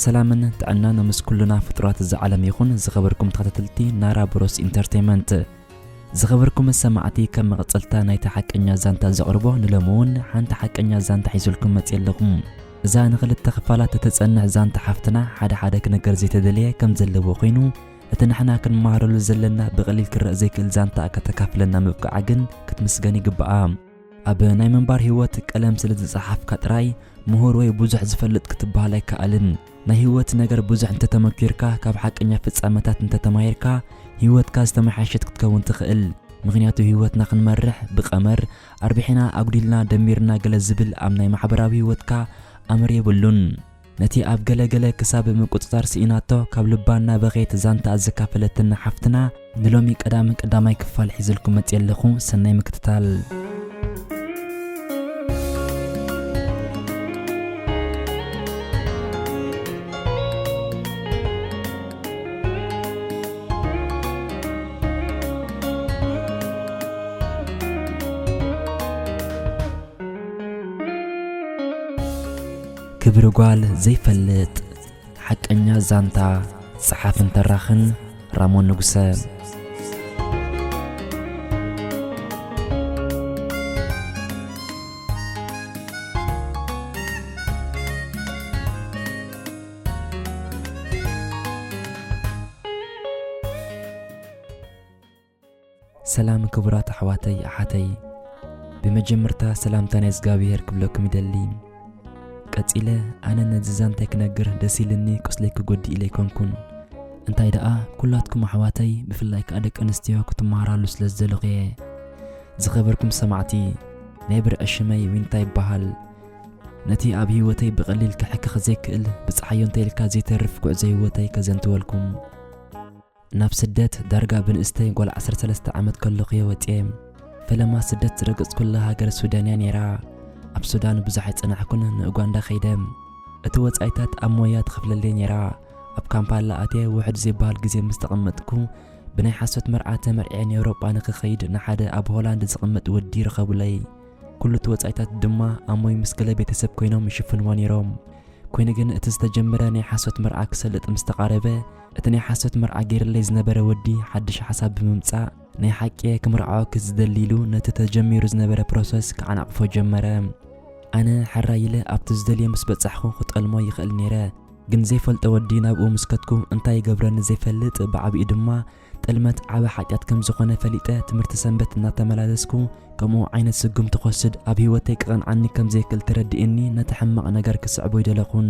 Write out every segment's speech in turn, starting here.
ሰላምን ጥዕናን ምስ ኩልና ፍጡራት እዛ ዓለም ይኹን። ዝኸበርኩም ተኸታተልቲ ናራ ብሮስ ኢንተርቴይመንት፣ ዝኸበርኩም ሰማዕቲ፣ ከም መቐጸልታ ናይቲ ሓቀኛ ዛንታ ዘቕርቦ፣ ንሎሚ እውን ሓንቲ ሓቀኛ ዛንታ ሒዙልኩም መጽየ ኣለኹ። እዛ ንኽልተ ክፋላት እትጸንሕ ዛንታ ሓፍትና ሓደ ሓደ ክነገር ዘይተደልየ ከም ዘለዎ ኮይኑ፣ እቲ ንሕና ክንመሃረሉ ዘለና ብቐሊል ክረእ ዘይክእል ዛንታ ከተካፍለና ምብቃዓ ግን ክትምስገን ይግባኣ። ኣብ ናይ ምንባር ህይወት ቀለም ስለ ዝጸሓፍካ ጥራይ ምሁር ወይ ብዙሕ ዝፈልጥ ክትበሃል ኣይከኣልን። ናይ ህይወት ነገር ብዙሕ እንተተመኪርካ፣ ካብ ሓቀኛ ፍጻመታት እንተተማሂርካ፣ ህይወትካ ዝተመሓየሸት ክትከውን ትኽእል። ምኽንያቱ ህይወትና ክንመርሕ ብቐመር፣ ኣርቢሕና ኣጉዲልና ደሚርና ገለ ዝብል ኣብ ናይ ማሕበራዊ ህይወትካ ኣምር የብሉን። ነቲ ኣብ ገለ ገለ ክሳብ ምቁጽጻር ስኢናቶ ካብ ልባ እናበኸየት ዛንታኣ ዘካፈለትና ሓፍትና ንሎሚ ቀዳም ቀዳማይ ክፋል ሒዘልኩም መጽየ ኣለኹ። ሰናይ ምክትታል። ክብሪ ጓል ዘይፈልጥ ሓቀኛ ዛንታ፣ ጸሓፍን ተራኽን ራሞን ንጉሰ። ሰላም ክቡራት ኣሕዋተይ ኣሓተይ፣ ብመጀመርታ ሰላምታ ናይ እግዚኣብሄር ክብለኩም ይደሊ። ቀጺለ ኣነ ነዚ ዛንታይ ክነግር ደስ ኢልኒ ቁስለይ ክጎድእ ኢለ ኣይኮንኩን። እንታይ ደኣ ኩላትኩም ኣሕዋተይ ብፍላይ ከኣ ደቂ ኣንስትዮ ክትመሃራሉ ስለ ዝደለኹ እየ። ዝኸበርኩም ሰማዕቲ፣ ናይ ብርዒ ሽመይ ዊንታ ይበሃል። ነቲ ኣብ ህይወተይ ብቐሊል ክሕከኽ ዘይክእል ብጸሓዮ እንተ ኢልካ ዘይተርፍ ጉዕዞ ህይወተይ ከዘንትወልኩም። ናብ ስደት ዳርጋ ብንእስተይ ጓል ዓሰርተ ሰለስተ ዓመት ከለኹ እየ ወፅየ። ፈለማ ስደት ዝረገፅኩላ ሃገር ሱዳን እያ ነይራ። ኣብ ሱዳን ብዙሕ ኣይፀናሕኩን፣ ንኡጋንዳ ከይደ። እቲ ወፃኢታት ኣብ ሞያ ትኸፍለለይ ነይራ። ኣብ ካምፓላ ኣትየ ውሑድ ዘይበሃል ግዜ ምስ ተቐመጥኩ፣ ብናይ ሓሶት መርዓ ተመርዕየ ንኤውሮጳ ንክኸይድ ንሓደ ኣብ ሆላንድ ዝቕመጥ ወዲ ረኸቡለይ። ኩሉ እቲ ወፃኢታት ድማ ኣሞይ ምስ ገለ ቤተሰብ ኮይኖም ይሽፍንዎ ነይሮም። ኮይኑ ግን እቲ ዝተጀመረ ናይ ሓሶት መርዓ ክሰልጥ ምስ ተቓረበ፣ እቲ ናይ ሓሶት መርዓ ገይርለይ ዝነበረ ወዲ ሓድሽ ሓሳብ ብምምጻእ፣ ናይ ሓቂ ክምርዖ ክዝደሊ ኢሉ ነቲ ተጀሚሩ ዝነበረ ፕሮሰስ ክዓናቕፎ ጀመረ። ኣነ ሕራይ ኢለ ኣብቲ ዝደልዮ ምስ በጻሕኹ ክጠልሞ ይኽእል ነይረ። ግን ዘይፈልጦ ወዲ ናብኡ ምስ ከድኩ እንታይ ይገብረኒ ዘይፈልጥ፣ ብዓቢኡ ድማ ጥልመት ዓቢ ሓጢኣት ከም ዝኾነ ፈሊጠ ትምህርቲ ሰንበት እናተመላለስኩ ከምኡ ዓይነት ስጉምቲ ክወስድ ኣብ ህይወተይ ክቐንዓኒ ከም ዘይክእል ተረዲእኒ ነቲ ሕማቕ ነገር ክስዕቦ ኣይደለኹን።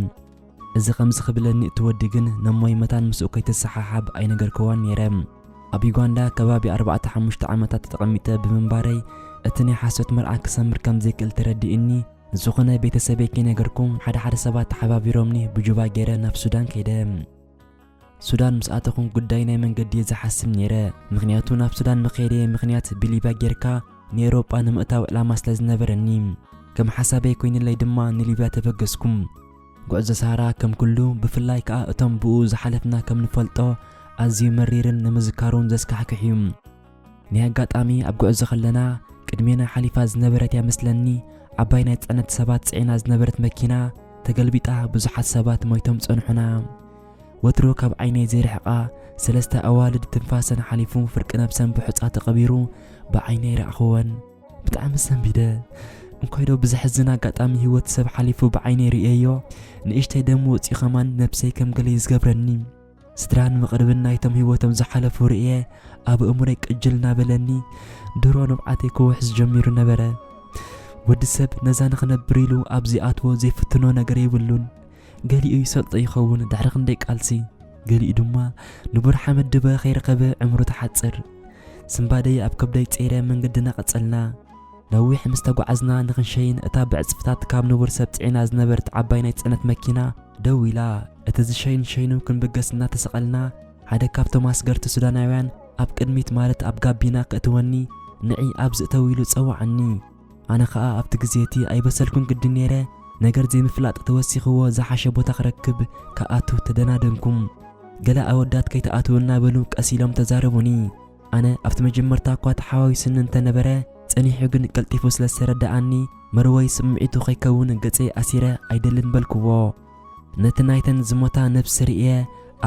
እዚ ከምዚ ክብለኒ እቲ ወዲ ግን ነሞይ መታን ምስኡ ከይትሰሓሓብ ኣይነገርክዋን ነይረ። ኣብ ዩጋንዳ ከባቢ ኣርባዕተ ሓሙሽተ ዓመታት ተቐሚጠ ብምንባረይ እቲ ናይ ሓሶት መርዓ ክሰምር ከም ዘይክእል ተረዲእኒ። ዝኾነ ቤተሰበይ ከይነገርኩ ሓደ ሓደ ሰባት ተሓባቢሮምኒ ብጁባ ገይረ ናብ ሱዳን ከይደ። ሱዳን ምስ ኣተኹን ጉዳይ ናይ መንገዲ እየ ዝሓስብ ነይረ። ምኽንያቱ ናብ ሱዳን መኸየደየ ምኽንያት ብሊብያ ጌርካ ንኤውሮጳ ንምእታው ዕላማ ስለ ዝነበረኒ። ከም ሓሳበይ ኮይንለይ ድማ ንሊብያ ተበገስኩ። ጉዕዞ ሳህራ ከም ኩሉ፣ ብፍላይ ከኣ እቶም ብኡ ዝሓለፍና ከም ንፈልጦ ኣዝዩ መሪርን ንምዝካሩን ዘስካሕክሕ እዩ። ናይ ኣጋጣሚ ኣብ ጉዕዞ ከለና ቅድሜና ሓሊፋ ዝነበረት እያ መስለኒ ዓባይ ናይ ጽዕነት ሰባት ጽዒና ዝነበረት መኪና ተገልቢጣ ብዙሓት ሰባት ሞይቶም ጸንሑና። ወትሩ ካብ ዓይነይ ዘይርሕቓ ሰለስተ ኣዋልድ ትንፋሰን ሓሊፉ ፍርቂ ነብሰን ብሑጻ ተቐቢሩ ብዓይነይ ረኣኽወን። ብጣዕሚ ሰንቢደ። እንኳይ ዶ ብዘሕዝን ኣጋጣሚ ህይወት ሰብ ሓሊፉ ብዓይነይ ርእየዮ፣ ንእሽተይ ደም ወጺኡ ኸማን ነብሰይ ከም ገለ እዩ ዝገብረኒ። ስድራን መቕርብን ናይቶም ህይወቶም ዝሓለፉ ርእየ ኣብ ኣእምሮይ ቅጅል እናበለኒ ድሮ ንብዓተይ ክውሕዝ ጀሚሩ ነበረ። ወዲ ሰብ ነዛ ንኽነብር ኢሉ ኣብ ዝኣትዎ ዘይፍትኖ ነገር የብሉን። ገሊኡ ይሰልጦ ይኸውን ድሕሪ ክንደይ ቃልሲ፣ ገሊኡ ድማ ንቡር ሓመድ ድበ ከይረኸበ ዕምሩ ተሓጽር። ስንባደይ ኣብ ከብደይ ጸይረ መንገድና ቀጸልና። ነዊሕ ምስ ተጓዓዝና ንኽንሸይን እታ ብዕጽፍታት ካብ ንቡር ሰብ ጽዒና ዝነበረት ዓባይ ናይ ጽዕነት መኪና ደው ኢላ። እቲ ዝሸይን ሸይኑ ክንብገስ እናተሰቐልና ሓደ ካብቶም ኣስገርቲ ሱዳናውያን ኣብ ቅድሚት ማለት ኣብ ጋቢና ከእትወኒ ንዒ ኣብ ዝእተው ኢሉ ጸዋዓኒ። ኣነ ኸኣ ኣብቲ ግዜ እቲ ኣይበሰልኩን ግድን ነይረ፣ ነገር ዘይምፍላጥ ተወሲኽዎ ዝሓሸ ቦታ ክረክብ ክኣቱ ተደናደንኩም። ገለ ኣወዳት ከይትኣትዉ እናበሉ ቀስ ኢሎም ተዛረቡኒ። ኣነ ኣብቲ መጀመርታ እኳ ተሓዋዊስኒ እንተነበረ፣ ጸኒሑ ግን ቀልጢፉ ስለ ዝተረድኣኒ፣ መርወይ ስምዒቱ ከይከውን ገጸይ ኣሲረ ኣይደልን በልክዎ። ነቲ ናይተን ዝሞታ ነብሲ ርእየ፣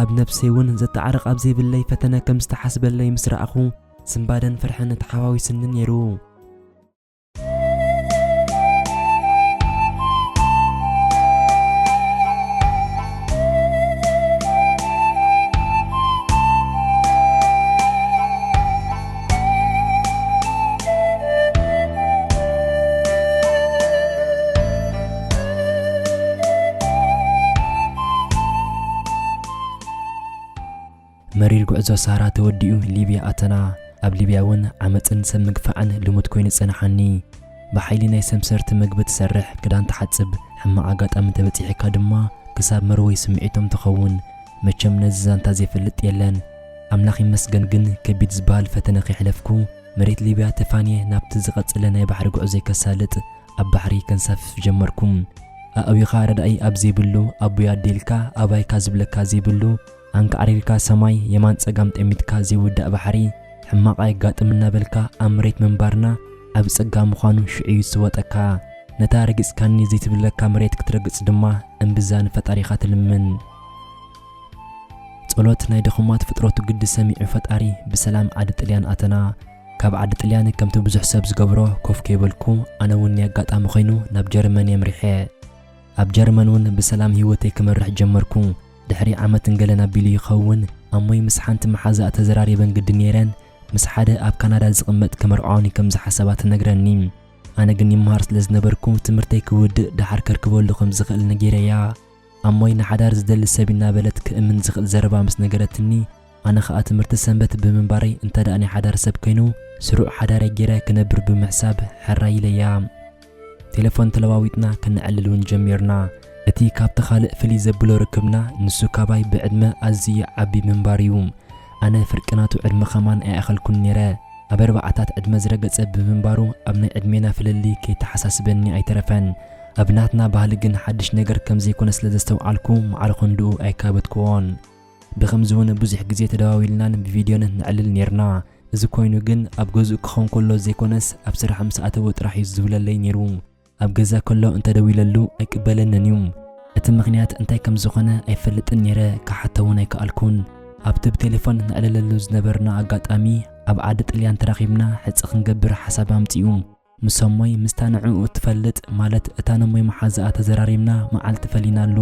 ኣብ ነብሰይ እውን ዘተዓርቕ ኣብ ዘይብለይ ፈተነ ከም ዝተሓስበለይ ምስ ረኣኹ፣ ስንባደን ፍርሕን ተሓዋዊስኒ ነይሩ። መሪር ጉዕዞ ሳራ ተወዲኡ ሊብያ ኣተና። ኣብ ሊብያ እውን ዓመጽን ሰብ ምግፋዕን ልሙድ ኮይኑ ጸንሓኒ። ብሓይሊ ናይ ሰምሰርቲ ምግቢ ትሰርሕ፣ ክዳን ትሓጽብ፣ ሕማቕ ኣጋጣሚ ተበጺሕካ ድማ ክሳብ መርወይ ስምዒቶም ትኸውን። መቸም ነዚ ዛንታ ዘይፈልጥ የለን። ኣምላኽ ይመስገን ግን ከቢድ ዝበሃል ፈተነ ከይሕለፍኩ መሬት ሊብያ ተፋንየ ናብቲ ዝቐጸለ ናይ ባሕሪ ጉዕዞይ ከሳልጥ ኣብ ባሕሪ ከንሳፍፍ ጀመርኩ። ኣእዊኻ ረዳኢ ኣብ ዘይብሉ፣ ኣቦይ ኣዴልካ ኣባይካ ዝብለካ ዘይብሉ፣ ኣንቃዕሪርካ ሰማይ የማን ጸጋም ጠሚትካ ዘይውዳእ ባሕሪ፣ ሕማቕ ኣየጋጥም እናበልካ ኣብ መሬት ምንባርና ዓቢ ጸጋ ምዃኑ ሽዑ እዩ ዝስወጠካ። ነታ ረጊጽካኒ ዘይትብለካ መሬት ክትረግጽ ድማ እምብዛ ንፈጣሪኻ ትልምን። ጸሎት ናይ ድኹማት ፍጥረቱ ግዲ ሰሚዑ ፈጣሪ ብሰላም ዓዲ ጥልያን ኣተና። ካብ ዓዲ ጥልያን ከምቲ ብዙሕ ሰብ ዝገብሮ ኮፍ ከይበልኩ፣ ኣነ እውን ናይ ኣጋጣሚ ኮይኑ ናብ ጀርመን የምሪሐ። ኣብ ጀርመን እውን ብሰላም ህይወተይ ክመርሕ ጀመርኩ። ድሕሪ ዓመትን ገለን ኣቢሉ ይኸውን፣ ኣሞይ ምስ ሓንቲ መሓዛኣ ተዘራሪበን ግዲ ነይረን፣ ምስ ሓደ ኣብ ካናዳ ዝቕመጥ ክመርዖኒ ከም ዝሓሰባ ትነግረኒ። ኣነ ግን ይመሃር ስለ ዝነበርኩ፣ ትምህርተይ ክውድእ ደሓር ከርክበሉ ከም ዝኽእል ነጊረያ። ኣሞይ ንሓዳር ዝደሊ ሰብ እናበለት ክእምን ዝኽእል ዘረባ ምስ ነገረትኒ፣ ኣነ ኸኣ ትምህርቲ ሰንበት ብምንባረይ፣ እንተ ደኣ ናይ ሓዳር ሰብ ኮይኑ፣ ስሩዕ ሓዳረይ ገይረ ክነብር ብምሕሳብ ሕራይ ኢለያ። ቴሌፎን ተለዋዊጥና፣ ከነዕልል እውን ጀሚርና። እቲ ካብቲ ካልእ ፍልይ ዘብሎ ርክብና፣ ንሱ ካባይ ብዕድመ ኣዝዩ ይዓቢ ምንባሩ እዩ። ኣነ ፍርቂ ናቱ ዕድመ ኸማን ኣይኣኸልኩን ነይረ። ኣብ ኣርባዓታት ዕድመ ዝረገጸ ብምንባሩ፣ ኣብ ናይ ዕድሜና ፍልልይ ከይተሓሳስበኒ ኣይተረፈን። ኣብ ናትና ባህሊ ግን ሓድሽ ነገር ከም ዘይኮነ ስለ ዘስተውዓልኩ፣ ማዕረ ክንድኡ ኣይካበትክዎን። ብኸምዚ እውን ብዙሕ ግዜ ተደዋዊልናን ብቪድዮን ነዕልል ነይርና። እዚ ኮይኑ ግን ኣብ ገዝኡ ክኸውን ከሎ ዘይኮነስ፣ ኣብ ስራሕ ምስ ኣተወ ጥራሕ እዩ ዝድውለለይ ነይሩ። ኣብ ገዛ ከሎ እንተደዊለሉ ኣይቅበለንን እዩ። እቲ ምኽንያት እንታይ ከም ዝኾነ ኣይፈልጥን ነይረ፣ ክሓቶ እውን ኣይከኣልኩን። ኣብቲ ብቴሌፎን ነዕልለሉ ዝነበርና ኣጋጣሚ፣ ኣብ ዓዲ ጥልያን ተራኺብና ሕጸ ክንገብር ሓሳብ ኣምጺኡ። ምስ ኣሞይ፣ ምስታ ንዕኡ እትፈልጥ፣ ማለት እታ ነሞይ መሓዛኣ ተዘራሪብና መዓልቲ ፈሊናሉ።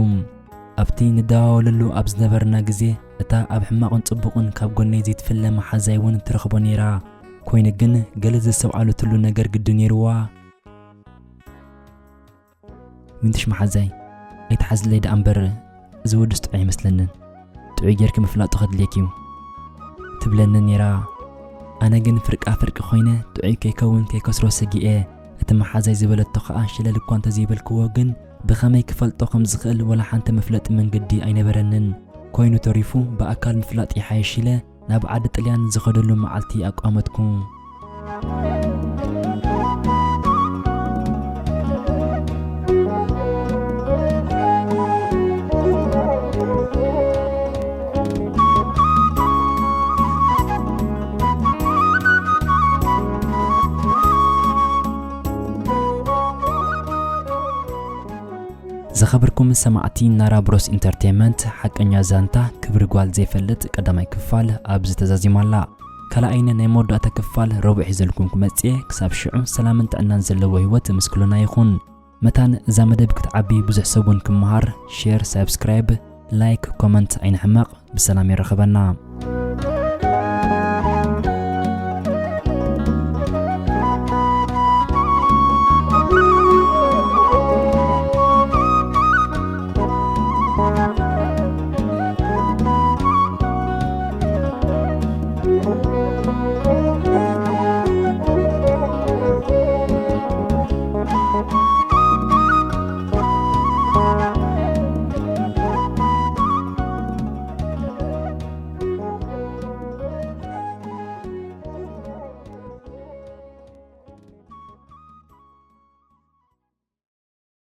ኣብቲ ንደዋወለሉ ኣብ ዝነበርና ግዜ፣ እታ ኣብ ሕማቕን ጽቡቕን ካብ ጎነይ ዘይትፍለ መሓዛይ እውን ትረኽቦ ነይራ። ኮይኑ ግን፣ ገለ ዘስተውዓለትሉ ነገር ግዲ ነይርዋ። ዊንትሽ መሓዛይ፣ ኣይትሓዝለይ ደኣ እምበር፣ እዚ ወድስ ጥዑይ ኣይመስለንን። ጥዑይ ጌርኪ ምፍላጡ ከድልየኪ እዩ፣ ትብለኒ ነይራ። ኣነ ግን ፍርቃ ፍርቂ ኮይነ፣ ጥዑይ ከይከውን ከይከስሮ ሰጊኤ። እቲ መሓዛይ ዝበለቶ ኸኣ ሽለል እኳ እንተዘይበልክዎ፣ ግን ብኸመይ ክፈልጦ ከም ዝኽእል ወላ ሓንቲ መፍለጢ መንገዲ ኣይነበረንን። ኮይኑ ተሪፉ፣ ብኣካል ምፍላጥ ይሓይሽ ኢለ፣ ናብ ዓዲ ጥልያን ዝኸደሉ መዓልቲ ኣቋመትኩ። ዝኸበርኩም ሰማዕቲ ናራ ብሮስ ኢንተርቴይንመንት፣ ሓቀኛ ዛንታ ክብሪ ጓል ዘይፈልጥ ቀዳማይ ክፋል ኣብዚ ተዛዚማ ኣላ። ካልኣይን ናይ መወዳእታ ክፋል ረቡዕ ሒዘልኩም ክመጽእ እየ። ክሳብ ሽዑ ሰላምን ጥዕናን ዘለዎ ህይወት ምስ ኩልና ይኹን። መታን እዛ መደብ ክትዓቢ ብዙሕ ሰብ እውን ክመሃር፣ ሼር፣ ሳብስክራይብ፣ ላይክ፣ ኮመንት ኣይንሕመቕ። ብሰላም የራኽበና።